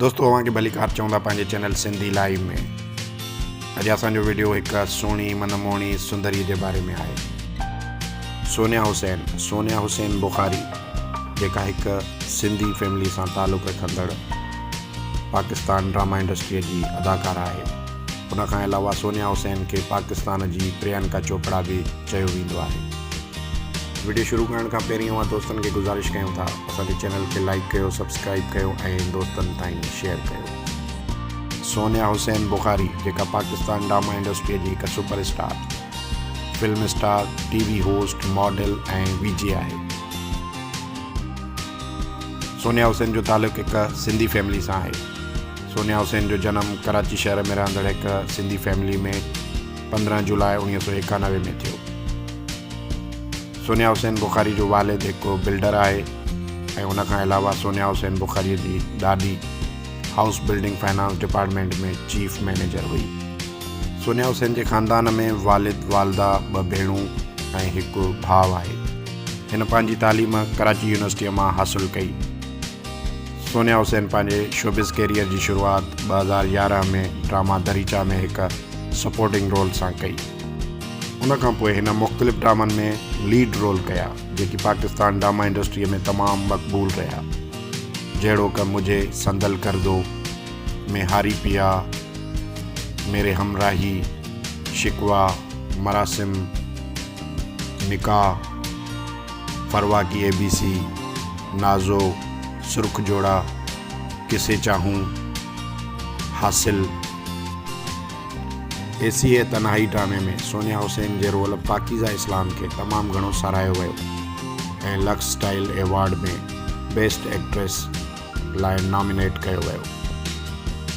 دوستو اوهان کي ڀليڪار چئون ٿا پنهنجي چينل سنڌي لائيو ۾. اڄ اسان جو وڊيو هڪ سهڻي من موهڻي سندري جي باري ۾ آهي. سونيا حسين، سونيا حسين بخاري، جيڪا هڪ سنڌي فيملي سان تعلق رکندڙ پاڪستان ڊراما انڊسٽريء جي اداڪاره آهي. ان کان علاوه سونيا حسين کي پاڪستان جي پريانڪا چوپڙا به چيو ويندو آهي. وڊيو شروع ڪرڻ کان پهرين اوهان دوستن کي گذارش ڪيون ٿا اسان جي چينل کي لائيڪ ڪيو سبسڪرائيب ڪيو ۽ دوستن تائين شيئر ڪيو. سونيا حسين بخاري جيڪا پاڪستان ڊراما انڊسٽري جي هڪ super star, film star, T V host, model ۽ V J آهي. سونيا حسين جو تعلق هڪ سنڌي فيملي سان آهي. سونيا حسين جو جنم ڪراچي شهر ۾ رهندڙ هڪ سنڌي فيملي ۾ 15 جولاء 1991 ۾ ٿيو. سونيا حسين بخاري جو والد هڪ بلڊر آهي ۽ ان کان علاوه سونيا حسين بخاري جي ڏاڏي house building finance department ۾ chief manager هئي. سونيا حسين جي خاندان ۾ والد، والده، ٻه ڀيڻون ۽ هڪ ڀاء آهي. هن پنهنجي تعليم ڪراچي يونيورسٽيء مان حاصل ڪئي. سونيا حسين پنهنجي شوبز ڪيريئر جي شروعات 2011 ۾ ڊراما دريچا ۾ هڪ سپورٽنگ رول سان ڪئي. ان کان پوء هن مختلف ڊرامن ۾ ليڊ رول ڪيا، جيڪي پاڪستان ڊراما انڊسٽريء ۾ تمام مقبول رهيا، جهڙوڪ مجهي صندل ڪر دو، مين هاري پيا، ميري همراهي، شڪوه، مراسم، نڪاح، فروا ڪي اي بي سي، نازو، سرخ جوڙا، ڪسي چاهون، حاصل. ايسي هي تنهائي ڊرامي ۾ سونيا حسين جي رول پاڪيزه اسلام کي تمام گهڻو ساراهيو ويو ۽ Lux style award ۾ best actress لاء نامينيٽ ڪيو ويو.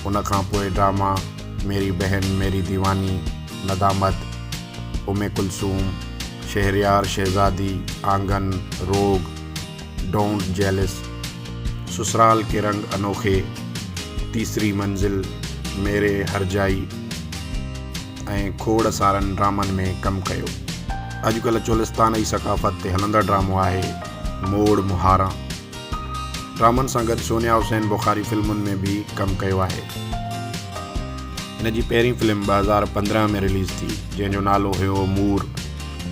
ان کان پوء ڊراما ميري بهن ميري ديواني، ندامت، ام ڪلثوم، شهريار شهزادي، آنگن، روگ، don't jealous, Sasural ڪي رنگ انوکي، تيسري منزل، ميري هرجائي ۽ کوڙ سارن ڊرامن ۾ ڪم ڪيو. اڄڪلهه چولستان جي ثقافت تي هلندڙ ڊرامو آهي موڙ مهاران. ڊرامن سان گڏ سونيا حسين بخاري فلمن ۾ به ڪم ڪيو آهي. هن جي پهرين فلم 2015 ۾ رليز ٿي جنهن جو نالو هيو مور.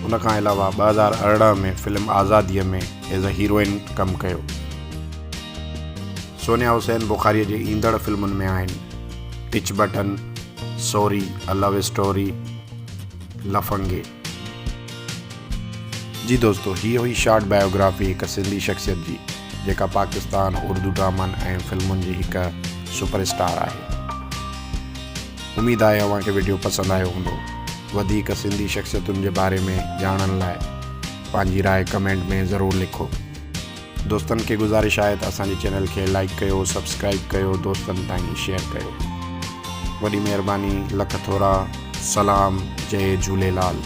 ان کان علاوه 2018 ۾ فلم آزاديء ۾ ايز اي هيروئن ڪم ڪيو. سونيا حسين بخاريء جي ايندڙ فلمن ۾ آهن، touch button, sorry, a love story, لفنگي. جي دوستو هيء هئي شارٽ بايوگرافي هڪ سنڌي شخصيت جي جيڪا پاڪستان اردو ڊرامن ۽ فلمن جي هڪ سپر اسٽار آهي. اميد آهي اوهان کي وڊيو پسند آيو هوندو. وڌيڪ سنڌي شخصيتن جي باري ۾ ڄاڻڻ لاء پنهنجي راء ڪمينٽ ۾ ضرور لکو. دوستن کي گذارش آهي ته اسان جي چينل کي لائيڪ ڪيو سبسڪرائيب ڪيو دوستن تائين شيئر ڪيو. وڏي مهرباني لک ٿورا سلام جئي جهوليلال.